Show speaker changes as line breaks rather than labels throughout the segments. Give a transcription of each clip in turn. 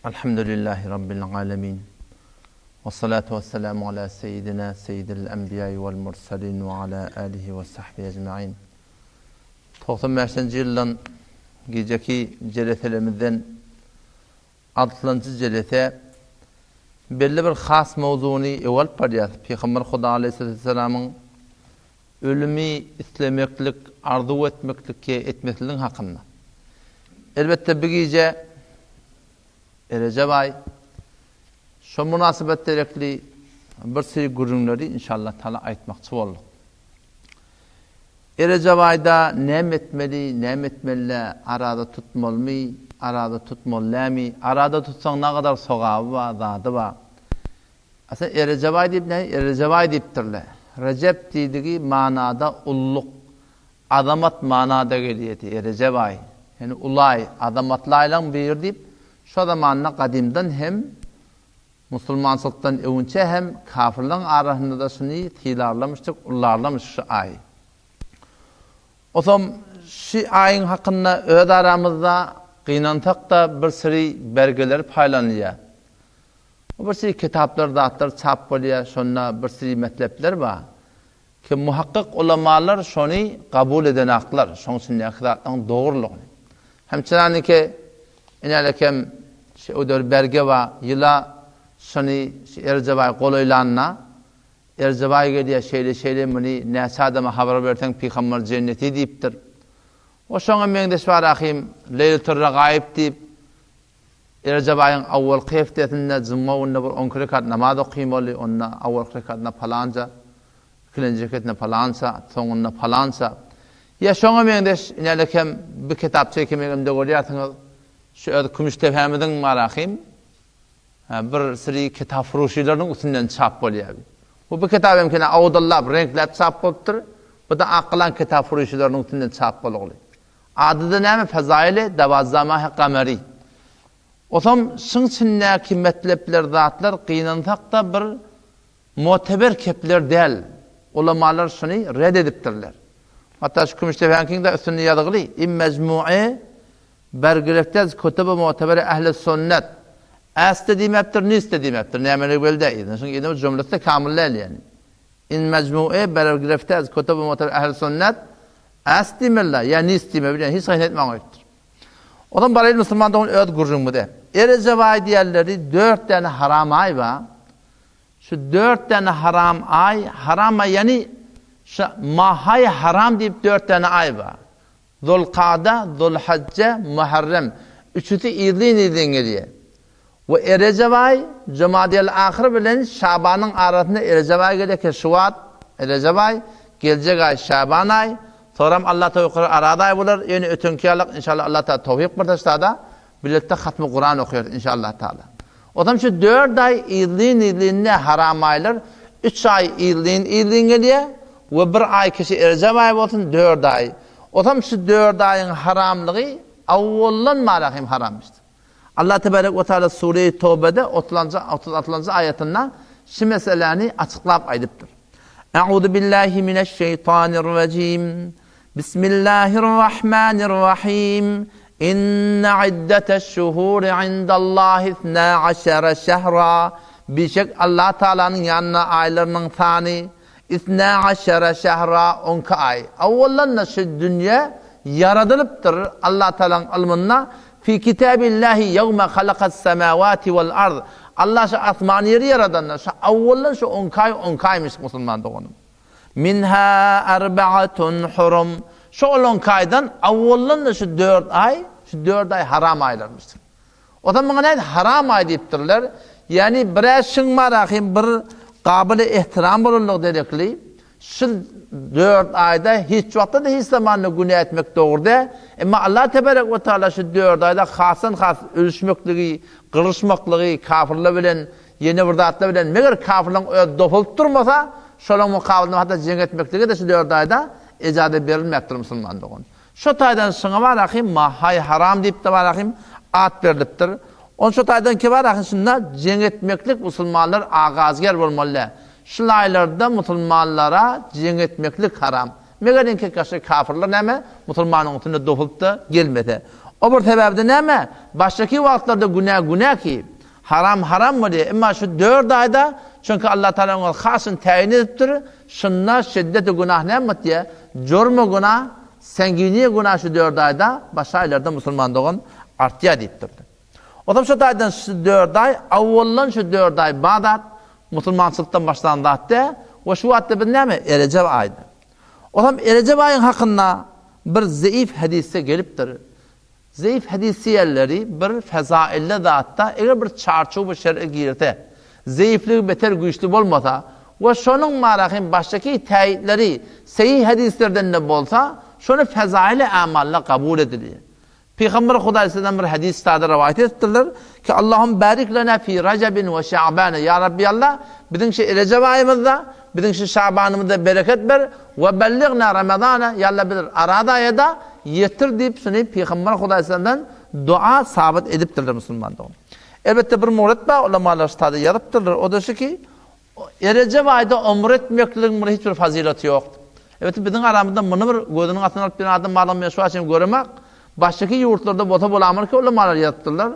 Elhamdülillahi Rabbil alemin. Vessalatu vesselamu ala seyyidina seyyidil enbiýai vel mursalin ve ala alihi ve sahbihi ecmain. 95-nji ýyldan gijeki jeleselerimizden altynjy jelese belli bir has mowzugyny öe alyp barýarys. Pygamber Huda aleyhisselamyň ölümi islemeklik, arzuw etmeklik ýa etmesligiň hakynda. Elbetde bu gije Erejep aý şo mynasybet derekli bir syry gürrüňleri inşallah taala aýtmakçy bolduk. Erejep aýda näme etmeli, näme etmeli dä, araza tutmalymy, araza tutmaly dämi, araza tutsaň nagadar sogaby bar, zady bar. Aslynda Erejebaý diýip näme? Erejebaý diýipdirler. Rejep diýdigi manada ulluk, azamat manada gelýärdi. Erejebaý, ýagny uly aý, azamatly aýlaryň biri diýip, şo zamanda gadymdan hem musulmançylykdan öňünçä hem kafirleriň arasynda-da şuny sylarlamyşdyk, ullarlamyş şu aýy. Osam şy aýyň hakynda öz aramyzda gynansak-da bir syry bergeler paýlanylýar. Bir sürü kitaplar zatlar çap bolýar, şonda bir sürü metlepler bar. Ki muhakkyk ulamalar şony kabul edenaklar, şoň içindäki zatlaryň dogrulygyny. Hemçinaniki inälekem şu öwder berge bar, ýyla şony şu Erjebaý golaýlanda, Erjebaý gelýär şeýle şeýle muny näçe adama habar berseň pygamber jenneti diýipdir. O şoňa meňzeş bar ahym Leýletur Regaib diýip, Rejep aýyň awwalky hepdesinde juma gününe bir on iki rekat namaz okymaly, onda awwalky rekatynda palança, ikilenji reketinde palança, soňunda palança. Ýa şoňa meňzeş inälekem bir kitapça eken meňemde görýärsiňiz, şu öz Kümüşdepämiziň barahym bir siri kitapfuruşylarynyň üstünden çap bolýar. Bu bir kitap hem kene awdallap, reňkläp çap bolupdyr. Bu da akgylan kitapfuruşylarynyň üstünden çap bolugly. Ady-da näme Fezaili Dawazamahy Gameri. Osam şyň içindäki metlepler zatlar gynansakda bir muteber kepler däl. Ulamalar şuny red edipdirler. Hatda şu Kümüşdepäňkiň-de üstünde ýazgyly, Im mejmue bergirefte kutuby muteberi ehli sünnet. Äste diýmepdir, niste diýmepdir. Nämeligi belli däl. Yzyna şuň yzyna jümlesi-de kamyl däl ýani. In mejmue bergirefte kutuby muteberi ehli sünnet. Äs diýmeli-dä, ýa nis diýmeli, bilýän, hiç haýsy aýtman goýupdyr. Onam baraýyl musulman dogan öz gürrüňimize. Erejep aýy diýenleri dört däne haram aý bar. Şu dört däne haram aý, haram aý ýani şu mahaý haram diýip dört däne aý bar. Zulkada, Zulhajje, Muharrem. Üçüsi yzlyn-yzlyn gelýär. We Erejep aý, Jumadyl-ahyr bilen Şabanyň arasynda Erejep aý gelýär, ki şuwagt Erejep aý, geljek aý Şaban aý, soram Allah towfyk berse Araz aý bolar, ýöne öteňki ýalyk inşallah Allah taala towfyk berse ştada bilelikde hatmy Kuran okaýarys inşallah taala. Ozam şu dört aý yzlyn-yzlynda haram aýlar, üç aý yzlyn-yzlyn gelýär we bir aý kişi Erejep aý bolsun dört aý. Ozam şu dört aýyň haramlygy awwaldan bäri hem haramyşdyr. Allah tebarek we taala Sure-i Tobede otuzanjy, 36-njy aýatynda şu meseläni açyklap aýdypdyr. Euzu billahi mineşşeýtanirrajim. Bismillahirrahmanirrahim. İnne iddeteş-şuhuri indallahi isna aşara şehra. Bişek Allah Taalanyň ýanynda aýlarynyň sany Isna aşara şehra, on iki aý. Awwaldan-da şu dünýe ýaradylypdyr Allah Tagalaň ylmynda, Fi kitabillahi ýewme halakas semawati wal ard. Allah şu asmany ýeri ýaradanda, şu awwaldan şu on iki aý on iki aýmyş musulman doganym. Minha erbaatun hurum. Şu ol on iki aýdan awwaldan-da şu dört aý, şu dört aý haram aýlarmyşdyr. Ozal muňa nädip haram aý diýipdirler? Ýagny bir-ä şyň bar ahym bir gabyly ehtiram bolanlygy derekli, şu dört aýda hiç wagtda-da hiç zamanda günä etmek dogry däl. Emma Allah tebarek we taala şu dört aýda hasdan-has ölüşmekligi, gyryşmaklygy, kafirler bilen, ýene bir zatlar bilen, meger kafirleriň özi dopulyp durmasa, şolaryň mukabylynda hatda jeň etmeklige-de şu dört aýda ejaza berilmäpdir musulman dogan. Şo taýdan şyňa bar ahym mahaý haram diýip-de bar ahym at berlipdir. On şo taýdan ki bar ahym şunda jeň etmeklik musulmanlar agazger bolmaly däl. Şul aýlarda musulmanlara jeň etmeklik haram. Meger iňki gaşy kafirler näme musulmanyň üstüne dopulyp-da gelmese. O bir sebäbi-de näme? Başdaky wagtlarda günä günä ki, haram haram bolýar. Emma şu dört aýda, çünki Allah Tagala oňa hasyny täýin edipdir, şunda şiddeti günah näme bolýar? Jurmy günah, sengini günah şu dört aýda, başga aýlarda musulman dogan artýar diýipdir. Ozal şu taýdan şu dört aý, awwaldan şu dört aý bar zat, musulmançylykdan başlan zat däl we şu wagtda biz näme, Erejep aýda. Ozam Erejep aýyň hakynda bir zeif hadysda gelipdir. Zeif hadys diýenleri bir fezailli zatda eger bir çarçuwa şer'i girse, zeifligi beter güýçli bolmasa we şonuň marahym başdaky täýitleri seýih hadyslerden-de bolsa, şony fezaili amalla kabul edilýär. Pygamber Hudaý sizden bir hadys sada rowaýat edipdirler ki, Allahum barik lena fi Rajabin we Şa'bana, Ýa Rabbi Allah, biziň şu Rejep aýymyzda, biziň şu Şabanymyzda bereket ber, we belligna Ramazana, Ýa Allah bizi Araz aýada ýetir diýip şuny Pygamber Hudaý sizden dua sabyt edipdirler musulman dogan. Elbetde bir muret bar, ulamalar şu sada ýazypdyrlar, o-da şu ki, Erejep aýda omra etmekligiň bir hiç bir fazylaty ýokdur. Elbetde biziň aramyzda muny bir gözüniň astyna alyp ýören adam barlygyny men şu wagt çenli göremok. Başgaky ýurtlarda bolsa bolamyr ki ulamalar ýazypdyrlar.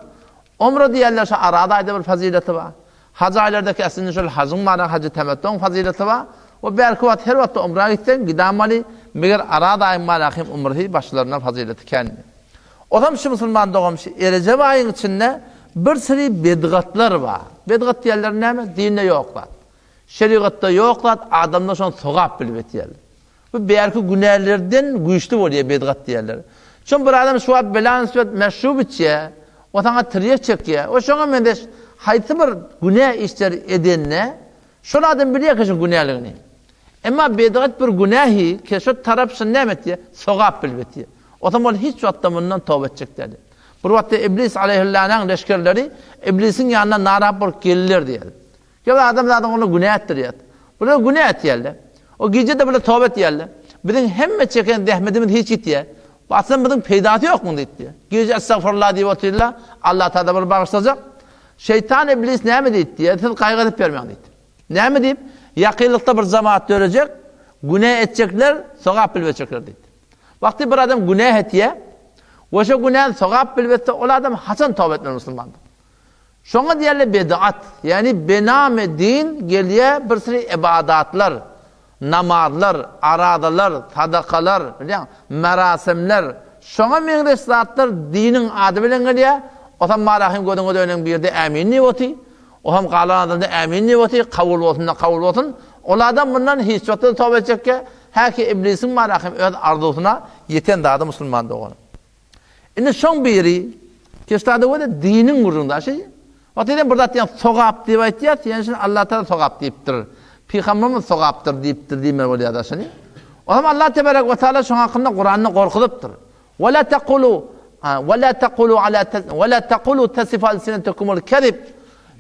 Omra diýerler şu Araz aýda bir fazylaty bar. Haj aýlardaky aslynda şol hajyň bar, hajy temettuň fazylaty bar. We bärki wagt her wagtda omra gitseň gidamaly, meger Araz aýyň bar ahim umrasy başlaryndan fazylaty kän. Ozam şu musulman dogam şu Erejep aýyň içinde bir süri bedgatlar bar. Bedgat diýenleri näme? Dinde ýok zat. Şerigatda ýok zat, adamlar şony sogap bilip etýärler. Bu bärki günälerden güýçli bolýar bedgat diýenleri. Şon bir adam şu wagt bela nüsbet meşrub içýär, o saňa tirýek çekýär, o şoňa meňzeş haýsy bir günä işleri edende, şol adam bilýär ki şoň günäligini. Emma bedgat bir günähi ki şo tarap şuny näme etýär? Sogap bilip etýär. Otam ol hiç wagtda mundan toba etjek däldi. Bir wagtda Iblis aleýhillänaň leşgerleri Iblisiň ýanyna narap bolup geldiler diýýär. Käbir adam zadyň onda günä etdirýär. Bular günä etýärler. O gije-de bular toba etýärler. Biziň hemme çeken zähmetimiz hiç gitýär. Bu aslynda biziň peýdasy ýok muň diýip diýýär. Gije estagfurullah diýip otyrlar. Allah Tagala bir bagyşlajak. Şeýtan Iblis näme diýip diýýär? Siz gaýgy edip ýörmäň diýip. Näme diýip? Ýakynlykda bir jemaat dörejek, günä etjekler, sogap bilip etjekler diýdi. Wagty bir adam günä etýär we şo günäni sogap bilip etse, ol adam haçan toba etmeli musulmandyr? Şoňa diýerler bid'at, ýagny bename din gelýär bir süri ybadatlar, namazlar, arazalar, sadakalar, bilýäň, merasimler, şoňa meňzeş zatlar diniň ady bilen gelýär. Osam marahym gözüňe dönen birde ämin diýip oty. Ohem galan adamda ämin diýip otyr, kabul bolsun-da kabul bolsun. Ol adam mundan hiç wagtda-da toba etjekge, häki iblisiň marahym öz arzuwysyna ýeten zady musulman dogany. Indi şoň biri, keşdada weli diniň gürrüňi daşy. Wagt edem bir zat diýen sogap diýip aýtýar, ýani şuny Allah Taala sogap diýipdir. Pygamberimiz sogapdyr diýipdir diýmeli bolýar da şuny. Olam Allah tebarek we taala şoň hakynda Kuranda gorkuzypdyr. Ve la taqulu ve la taqulu ala ve la taqulu tasifu alsinetukumul kezib.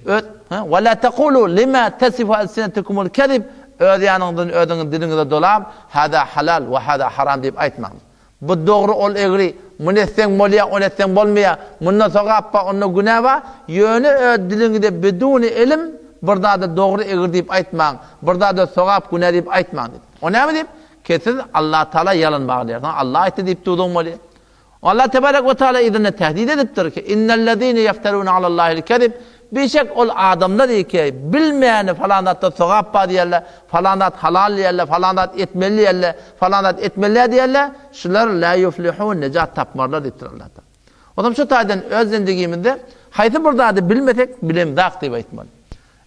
Ve la taqulu lima tasifu alsinetukumul kezib. Öz ýanyňyzdan özüňiz diliňize dolap, hada halal we hada haram diýip aýtmaň. Bu dogry ol egri, muny etseň bolýar, ony etseň bolmaýar, munda sogap bar, onda günä bar, ýöne öz diliňize biduni ilim bir zada dogry egri diýip aýtmaň, bir zada sogap günä diýip aýtmaň diýip. O näme diýip? Ki siz Allah Taala ýalan baglaýarsyňyz, Allah aýtdy diýip durduň bolýar. Allah tebarek we taala yzynda tehdit edipdir ki, Innellezine ýefterune alallahil kezib, bişek ol adamlar ki, bilmeýäni falan zatda sogap bar diýerler, falan zat halal diýerler, falan zat etmeli diýerler, falan zat etmeli däl diýerler, şular la ýuflihun, nejat tapmarlar diýipdir Allah Taala. Onsoň şu taýdan öz zendigimizde haýsy bir zady bilmesek, bilemzak diýip aýtmaly.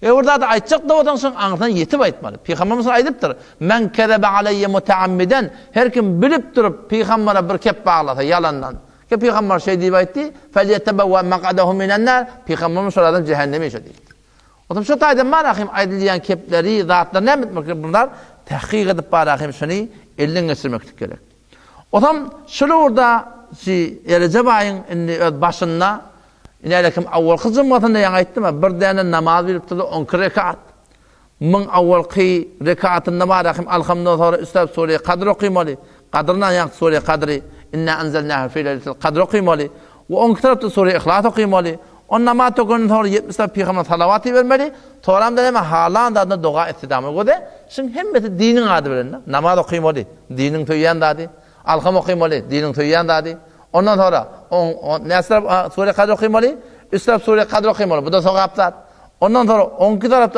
Eger bir zady aýtjak-da bolsaň, şoň aňyrsyna ýetip aýtmaly. Pygamberimiz aýdypdyr, Men kezebe aleýýe muteammiden, her kim bilip durup pygambere bir kep baglasa, ýalandan, ki pygamber şeý diýip aýtdy, Felýetebewwe mak'adehu minen-nar, pygamberimiz şol adam jähennemi şo diýipdir. Otam şo taýdan bar ahim aýdylýan kepleri, zatlary näme etmek gerek? Bunlar tahkyk edip bar ahim şuny elden geçirmeklik gerek. Otam şul ugurda şu Erejep aýyň indi öz başynda Inälekim awalky jumgasynda ýaňy aýtdym-a, bir däne namaz bilip durdy, on iki rekat. Muň awalky rekatynda bar ahim Alhamdan soňra üstap sure Kadr okymaly. Kadryndan ýaňky sure Kadry, Inna enzelnahu fi leýletil Kadr okymaly. We on iki tarapda sure Ihlas okymaly. On namaz tökenden soňra 70 tarap pygambere salawat ibermeli. Soramda näme halan zadyna doga etse dama göze. Şuň hemmesi diniň ady bilen. Namaz okymaly, diniň söýýän zady. Alham okymaly, diniň söýýän zady. Ondan soňra. On, on, näçe tarap sure Kadr okymaly? Üç tarap sure Kadr okymaly. Bu da sogap zat. Ondan soňra 12 tarap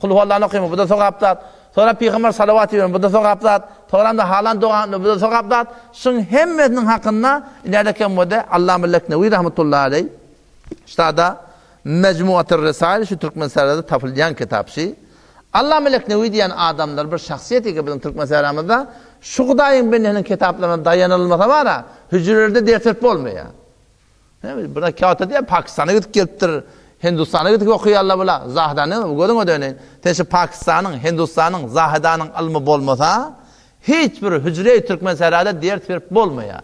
Kulhuallany okymaly. Bu da sogap zat. Soňra pygamber salawat ibermeli. Bu da sogap zat. Soňra-da halan doga bu da sogap zat. Şuň hemmesiniň hakynda ileride kem boldy. Allama Leknewi rahmetullahi aleý ştada Mejmuatyr Resail şu Türkmen Sährada tapylýan kitap şi. Allama Leknewi diýen adamlar bir şahsyýet eken biziň Türkmen Sähramyzda. Şu Hudaýyň bendesiniň kitaplaryna daýanylmasa bara, hüjrelerde ders berip bolmaýar. Näme bir käte diýýär Pakistana gidip gelipdir, Hindistana gidip okaýarlar bular. Zahidany gözüňe döneýin. Sen şu Pakistanyň, Hindistanyň, Zahidanyň ylmy bolmasa, hiç bir hüjre-i Türkmen Sährada ders berip bolmaýar.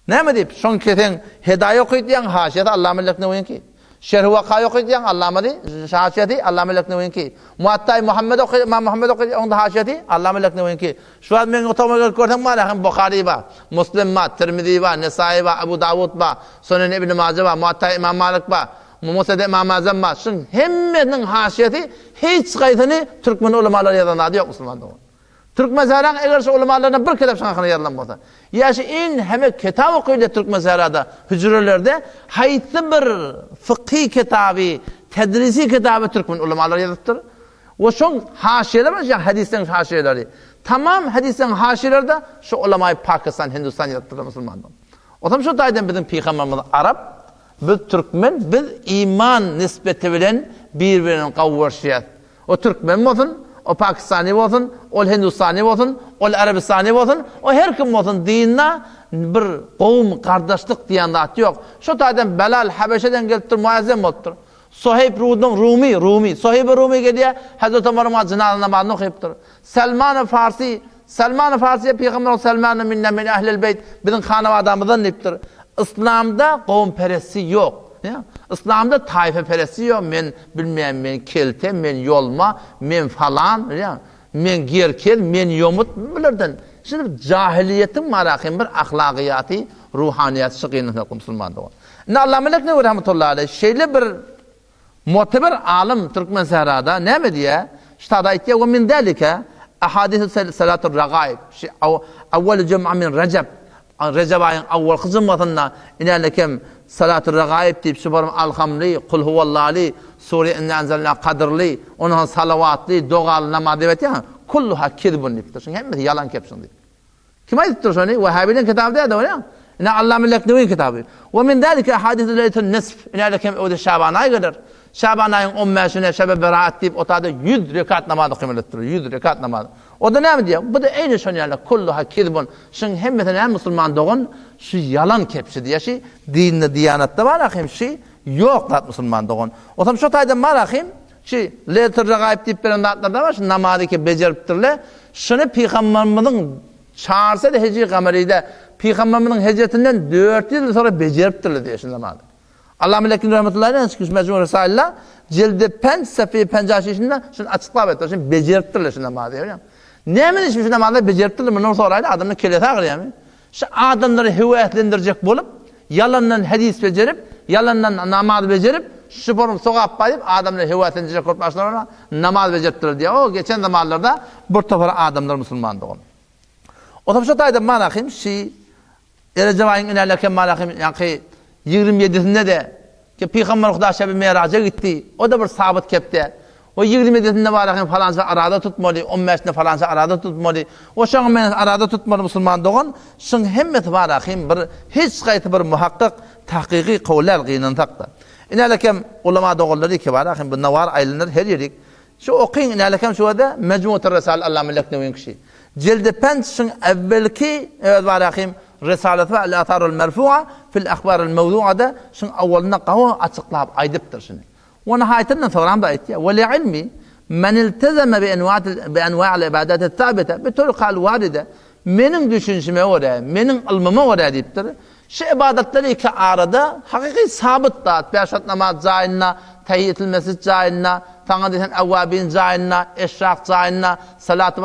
Näme diýip, şoň keseň Hedaýa okytýaň, haşiýasy Allama Leknewiňki. Şerhi Wakaýy okytýaň, Allamady, haşiýasy Allama Leknewiňki. Muattaý Muhammed oky, Ymam Muhammed okytýaň, oňda haşiýasy Allama Leknewiňki. Şu wagt meň otagyma gelip görseň bar, hem Buhary bar, Muslim bar, Tirmizi bar, Nesaýy bar, Abu Dawud bar, Sunen Ibn Maja bar, Muattaý Ymam Malik bar, Musned Ymam Azam bar. Şuň hemmesiniň haşiýasy hiç gaýsyny türkmen ulamalary ýazan zady ýok musulman dogan. Türkmensähraň eger şu ulamalaryndan bir kitap şuň hakynda ýazylan bolsa, ýa şu iň heme kitap okylýar Türkmensährada, hüjrelerde haýsy bir fykhy kitaby, tedrisi kitaby türkmen ulamalary ýazypdyr? We şoň haşiýeleri bar, ýa hadisleriň haşiýeleri. Tamam hadisleriň haşiýeleri-de şu ulamaýy Pakistan, Hindistan ýazypdyrlar musulmanlar. Otam şu taýdan biziň pygamberimiz arap, biz türkmen, biz iman nisbeti bilen bir-birini gowy görüşýäs. O türkmen bolsun, o pakistany bolsun, ol hindustany bolsun, ol arabistany bolsun, o her kim bolsun dinde bir gowum gardaşlyk diýen zat ýok. Şo taýdan Belal Habeşeden gelipdir, muazzin bolupdyr. Soheýb Ruduň Rumy, Rumy, Soheýb Rumy gelýär, Hazreti Omaryň jynaza namazyny okypdyr. Salman Farsi, Salman Farsiýe pygamber Salmanu minna min ehlil beýt, biziň hanabadamyzdan diýipdir. Yslamda gowumperestlik ýok. Yslamda taýfaperestlik ýok, men bilmeýän, men kelte, men ýolma, men falan, bilýäňmi? Men gerkez, men ýomut, bulardan şeýle bir jahylyýetiň marakin bir ahlagyýaty, ruhanyýaty şu gynansak musulman dogan. Indi Allama Leknewi rahmetullahi aleýh şeýle bir Muteber alym Türkmen sährada näme diýýär? Ştada aýtýar, We min zalike ahadithu salatul ragaib, şi awwal jum'a min Rejep, Rejep aýyň awwalky jumasynda inälekem salatul ragaib diýip şu bir alhamly, kul huwallaly, sure inna enzelna kadrly, ondan soň salawatly, dogaly namaz diýip aýtýar, kulluha kizbun diýipdir. Şuň hemmesi ýalan kepşiň diýipdir. Kim aýdypdyr şony? Wahhabileň kitaby däl-de, bolýa? Ine Allama Leknewiň kitaby. We min zalike ahadithu leýletun nisf. Ine hem öwde Şaban aýy geler. Şaban aýyň on bäşine şebe beraat diýip otada 100 rekat namaz okymalydyr. 100 rekat namaz. O-da näme diýýär? Bu-da eýni şon ýaly kulluha kizbun. Şuň hemmesi näme musulman dogan? Şu ýalan kepşi diýýär. Şi dinde, diýanatda bar ahim şi ýok zat musulman dogan. Otam şo taýdan bar ahim Şu Leýletul Regaib diýip beren zatlarda bar, şu namazy ki bejeripdirler. Şuny pygamberimiziň çarsa hijri gamaride pygamberimiziň hijretinden 400 ýyl soňra bejeripdirler diýýär şu namazy. Allama Lekin rahmetullahi aleyh şu Mecmu Risalda jildi 5 safi 56-nda şuny açyklap aýtdy. Şuny bejeripdirler şu namazy. Näme üçin şu namazy bejeripdirler? Mundan soraýly adamlar kelesi agyrýarmy? Şu adamlary höweslendirjek bolup, ýalandan hadys bejerip, ýalandan namaz bejerip, şu borum sogap bar diýip, adamlary höweslendirjek bolup başlaryna namaz bejeripdirler diýýär. O geçen zamanlarda bir topar adamlar musulman dogan. Otam şu taýda manahym şi Erejep aýyň inäleken manahym ýaňky 27-sinde-de Ki Pygamber Huda şebi Meraja gitdi. O-da bir sabyt kepde. O 20 ýedisinde bar eken falança arada tutmaly, on bäşinde falança arada tutmaly. O şoňa meňzeş arada tutmaly musulman dogan. Şuň hemmesi bar ahim bir hiç gaýsy bir muhakkyk tahkyky kowul däl gynansak-da. Inälekem ulama doganlary ki bar ahim bu nawar aýlanyr her ýerik. Şu okyň inälekem şu ýerde Mejmuatur Resal Allama Leknewiň kişi. Jildi penç şuň äwwelki öz bar ahim Risalasy bar El Atharul Merfua fil Ahbarul Mewzuada şuň awwalynda gawy açyklap aýdypdyr şuny. We nihaýatynda soňram-da aýtýar, Ve li'ilmi men iltezeme bi enwa'il bi enwa'il ibadati sabite bi turukal waride Meniň düşünişime görä, meniň ylmyma görä diýipdir, şu ybadatlar iki arada hakyky sabyt zat, bäş wagt namaz jaýynda, tahiýetul mesjid jaýynda, saňa diýseň Awwabin jaýynda, Eşrak jaýynda, salaty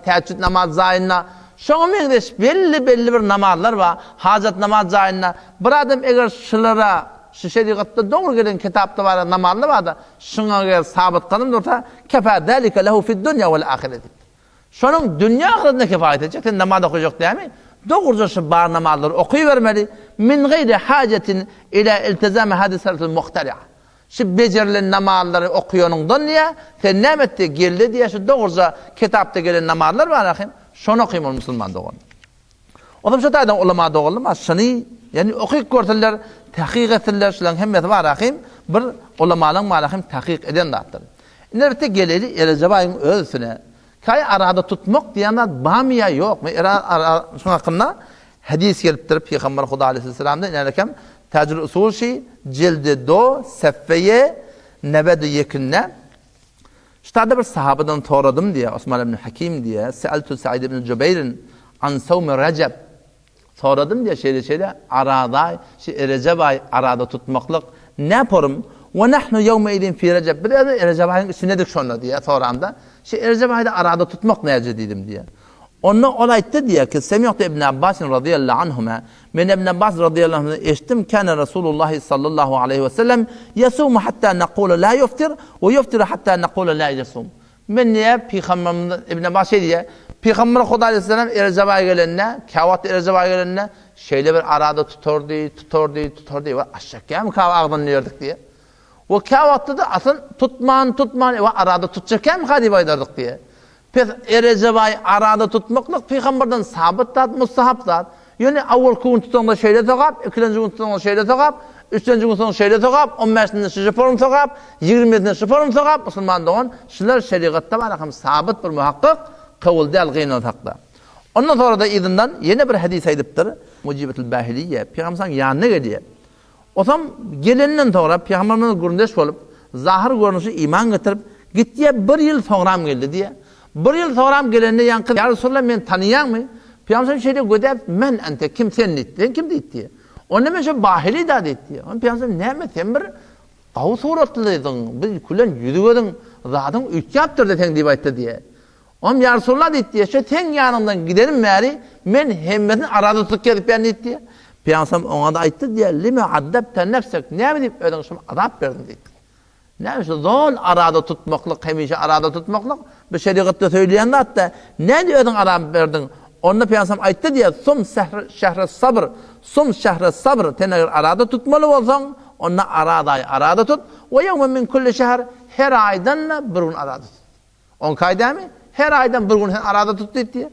täheccüd namaz jaýynda, şoňa meňzeş belli-belli bir namazlar bar, hajat namaz jaýynda. Bir adam eger şulara, şu şerigatda dogry gelen kitapda bar namazlar bar-da, şuňa eger sabyt kadam dursa, kefa zalika lehu fid-dunýa wal-ahiret diýipdir. Şonuň dünýe ahyretine kefaýet etjek, sen namaz okajak dälmi? Dogruja şu bar namazlary okybermeli, min gaýri hajetin ila iltizami hadi salatil muhtari'a. Şu bejerilen namazlary okuyanyňdan diýýär, sen näme et diýýär, gel-de diýýär, şu dogruja kitapda gelen namazlar bar ahym, şony okymaly musulman dogan. Onsoň şu taýdan ulama doganlar bar, şuny, ýagny okyp görsünler, takyk etsinler, şularyň hemmesi bar ahym, bir ulamalaryň bar ahym takyk eden zatlary. Indi elbetde geleli Erejep aýyň öz üstüne. Kaý arada tutmak diýen zat barmy ýa ýokmy? Era ara şuň hakynda hadys gelipdir Pygamber Huda aleyhisselamdan inälekem Täjül Usul şi jildi do seffeýe nebedi ýekinde Ştada bir sahabadan soradym diýe Osman ibn Hakim diýe Sealtu Said ibn Jubeýrin an sawmi Rejep Soradym diýýär, şeýle-şeýle, Arazaý, şu Erejep aýy arada tutmaklyk näporum? We nahnu ýewmeizin fi Rejep, biz özümiz Erejep aýyň içindedik şonda diýýär, soramda, şu Erejep aýda arada tutmak näce diýdim diýýär. Onda ol aýtdy diýýär ki, Semi'tu Ibn Abbasin razyýallahu anhuma, men Ibn Abbas razyýallahu anhudan eşitdim, Kana Rasulullahi sallallahu aleýhi we sellem ýesumu hatta nakula la ýuftir, we ýuftiru hatta nakula la ýesum. Men diýýär, Pygamberimiz, Ibn Abbas şeý diýýär, Pygamber Huda aleýhissalam Erejep aýy gelende, käwagt Erejep aýy gelende, şeýle bir arada tutardy, tutardy, tutardy, we aşakýamy Kabe agzyny diýerdik diýýär. We käwagtda-da asyl tutman, tutman, we arada tutjakýamyka diýip aýdardyk diýýär. Pes Erejep aýy arada tutmaklyk pygamberden sabyt zat, mustahap zat. Ýöne awalky gün tutaňda şeýle sogap, ikilenji gün tutaňda şeýle sogap, üçlenji gün tutaňda şeýle sogap, on bäşinde şuja form sogap, ýigrimisinde şu form sogap, musulman dogan, şular şerigatda bar hem sabyt bir muhakkyk kabul däl gynansakda. Ondan sonra-da yzyndan ýene bir hadys aýdypdyr. Mujibetul Bahiliýe, Pygamberimiziň ýanyna gelýär. Osam gelenden soňra Pygamberimiz bilen gürrüňdeş bolup, zahyr görnüşi iman getirip, gitýär, bir ýyl soňram geldi diýýär. Bir ýyl soňram gelende ýaňky, Ýa Resulallah, meni tanaýaňmy? Pygamberimiz şeýle gözäp, Men ente, kim sen diýdi. Sen kim diýdi diýýär. Onda men şo Bahili-da diýdi diýýär. Onda Pygamberimiz, Näme, sen bir gawy suratlydyň, bir külen ýüzi-gözüň, zadyň üýtgäpdir-de seň diýip aýtdy diýýär. Oňam Ýa Resulallah diýdi diýýär, şo seň ýanyňdan gidenim bäri men hemmesini arada tutup gezipýän diýdi diýýär. Pygamberimiz oňa-da aýtdy diýýär, Lime azzabte nefsek, näme diýip özüňe şol azap berdiň diýdi. Näme şu zol arada tutmaklyk, hemişe arada tutmaklyk, bu şerigatda söýülýän zat-da, nädip özüňe azap berdiň? Onda Pygamberimiz aýtdy diýýär, Sum şehre sabr, sum şehre sabr, sen eger arada tutmaly bolsaň, onda aradaýy arada tut, we ýewmen min kulli şehr, her aýdan-da bir gün arada tut. Onki aý dämi? Her aýdan bir gün sen araza tut diýip diýýär.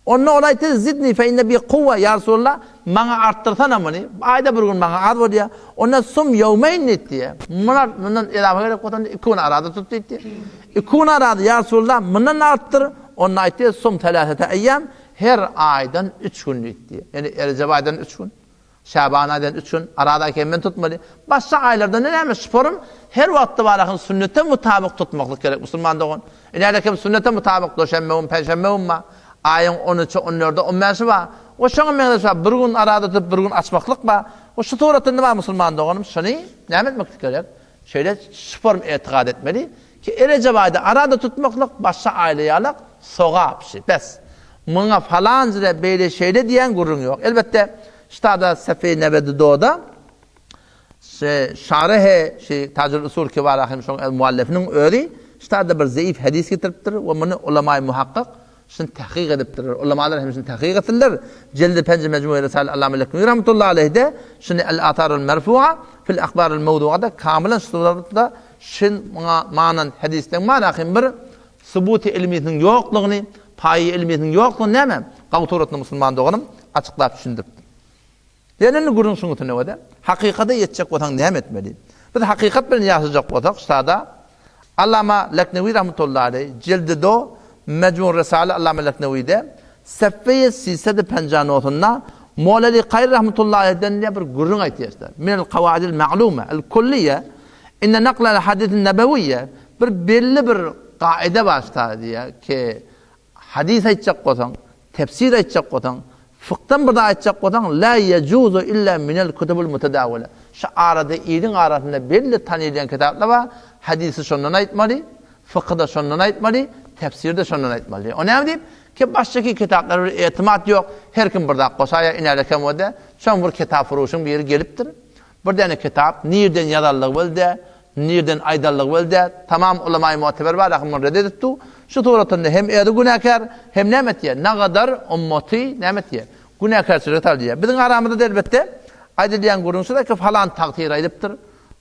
Onda ol aýtdy, Zidni fe inne bi kuwwa, ýa Resulallah, maňa artdyrsana muny. Aýda bir gün maňa az bolýar. Onda sum ýewmeýn diýip diýýär. Muny mundan edafa gerek bolsa onda iki gün araza tut diýip diýýär. Iki gün araza, ýa Resulallah, mundan artdyr. Onda aýtdy, sum teläsete eýýam, her aýdan üç gün diýip diýýär. Ýani Erejep aýdan üç gün. Şaban aýdan üç gün araza kemden tutmaly. Başga aýlarda näme şuporym her wagtda bar ahyn sünnete mutabyk tutmaklyk gerek musulman dogan. Inäde kim sünnete mutabyk duşenbe gün penşenbe gün bar. Aýyň on üçi on dördi on bäşi bar. We şoňa meňzeş bar bir gün araza tutup bir gün açmaklyk bar. We şu suratynda bar musulman doganym şuny näme etmeklik gerek? Şeýle şuporym etikat etmeli ki Erejep aýda arada tutmaklyk başga aýla ýalak sogap şi bes. Muňa falanjyda beýle şeýle diýen gürrüň ýok. Elbetde, ştada Sefeý Nebedi Doda şe şarehe şi Tajul Usul Kibara hem şoň el muallifiniň özi ştada bir zeif hadis getiripdir we muny ulamaý muhakkyk şuny tahkyk edipdirler. Ulamalar hem şuny tahkyk etdiler. Jildi penji Mejmui Risale Allama Lekmi rahmetullahi aleyhde şuny El Atarul Merfua fil Ahbarul Mewduada kamylan şu suratda şin muňa manan hadisden manaky bir Subuty ilmisiniň ýoklugyny, paýy ilmisiniň ýoklugyny näme? Gawy suratynda musulman doganym açyklap düşündiripdir. Ýöne indi gürrüň şuň üstünde bolýar. Hakykata ýetjek bolsaň näme etmeli? Biz hakykat bilen ýaşajak bolsak, ştada Allama Leknewi rahmetullahi aleý, jildi do, Mejmun Risale Allama Leknewide, sefeýi sisedi penjanosynda Moleli Kaýry rahmetullahi aleýden diýen bir gürrüň aýtýar. Minel kawaidil ma'lume, el kulliýe, Inne naklel hadisin nebewiyye, bir belli bir kaide bar şta diýýär ki, hadys aýtjak bolsaň, tefsir aýtjak bolsaň, fykdan bir zat aýtjak bolsaň, la yejuzu illa minel kutubul mutadawile. Şu arada iliň arasynda belli tanylýan kitaplar bar, hadysy şondan aýtmaly, fykhy-da şondan aýtmaly, tefsiri-de şondan aýtmaly. O näme diýip? Ki başdaky kitaplara bir etimat ýok, her kim bir zat goşaýar, inälekem bolýar. Soň bir kitapfuruşyň biri gelipdir. Bir däne kitap nirden ýazanlygy belli däl, nirden aýdanlygy belli däl. Tamam ulamaýy mu'teber bar, ahym muny red edip dur. Şu suratynda hem özi günäkär, hem näme etýär? Nagadar ummaty näme etýär? Günäkärçilige salýar. Biziň aramyzda-da elbetde aýdylýan gürrüň şudur ki, falan tagsyr aýdypdyr.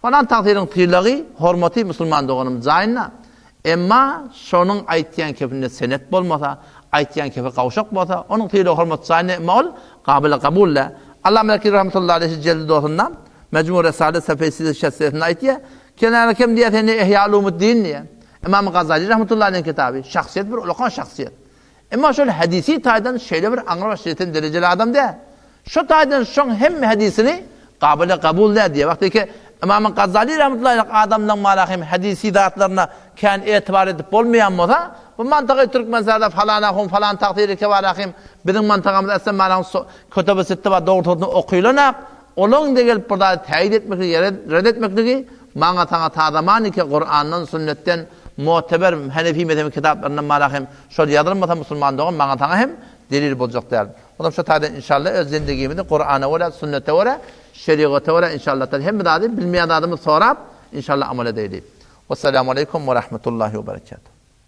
Falan tagsyryň sylagy, hormaty musulman doganym jaýynda. Emma şonuň aýtýan kepinde senet bolmasa, aýtýan kepi gawşak bolsa, onuň sylagy hormaty jaýynda, emma ol gabyly kabul däl. Allama Mekki rahmetullahi aleýhi jeldi dosunda Mejmu Resale sefesinde şessesinde aýtýar, Kenara kim diýýär seni Ihýa Ulumuddin diýýär. Ymam Gazali rahmetullahi aleýhiň kitaby, şahsyýet bir ulakan şahsyýet. Emma şol hadysy taýdan şeýle bir aňrybaş ýeten derejeli adam däl. Şo taýdan şoň hemme hadysini gabyly kabul däl diýýär. Wagty ki Ymam Gazali rahmetullahi aleýh adamlaň mala hem hadysy zatlaryna kän etibar edip bolmaýan bolsa, bu mantygy Türkmenistanda falan ahun falan tagsyry kebar ahim biziň mantagamyz aslem mala kötübi sitte bar dogry okylanak Olaň-da gelip bir zady täýit etmekligi ýa red etmekligi maňa saňa ta zamaniki Kurandan, sünnetden, muteber Hanefi mezhebi kitaplaryndan bara hem şol ýazylmasa musulman dogan maňa saňa hem delil boljak däl. Onam şo taýdan inşallah öz zendigimizi Kurana görä, sünnete görä, şerigata görä inşallah taala hemme zady bilmeýän zadymyzy sorap inşallah amal edeýli. Wessalamu aleýkum we rahmetullahi we berekatuh.